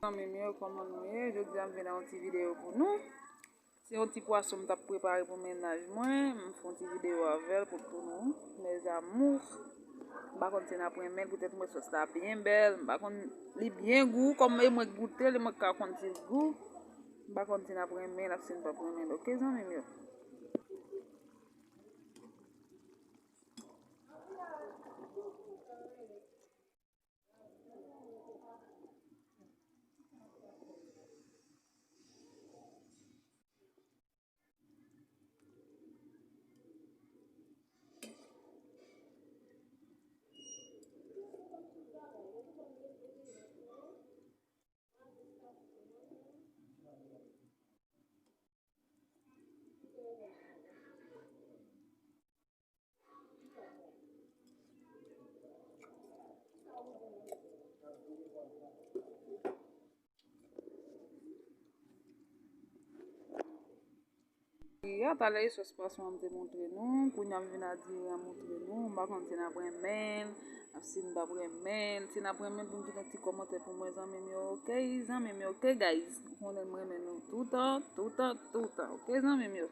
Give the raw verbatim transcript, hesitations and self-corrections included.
Zanmi m yo, kòman nou ye? Jodi a m vin ak yon ti videyo pou nou. Se yon ti pwason m t ap prepare pou mennaj mwen. M fè yon ti videyo avè l pou, pou nou, mes amours. M pa konn si n ap renmen l, poutèt m wè sòs la byen bèl. M pa konn, li byen gou, kòm e mwen k goute l, e mwen k ka konn si l gou. M pa konn si n ap renmen l ak si n p ap renmen l, oke, zanmi m yo? Ya, talè e sòs pwason an m te montre nou. Kounye a m vin a diri an montre nou. M pa konn si n ap renmen l, ap si n p ap renmen l. Si n ap renmen l, pou n kite yon ti kòmantè pou mwen, zanmi m yo, oke? Zanmi m yo, oke, guys? Ou konnen m renmen nou toutan, toutan, toutan, oke, zanmi m yo?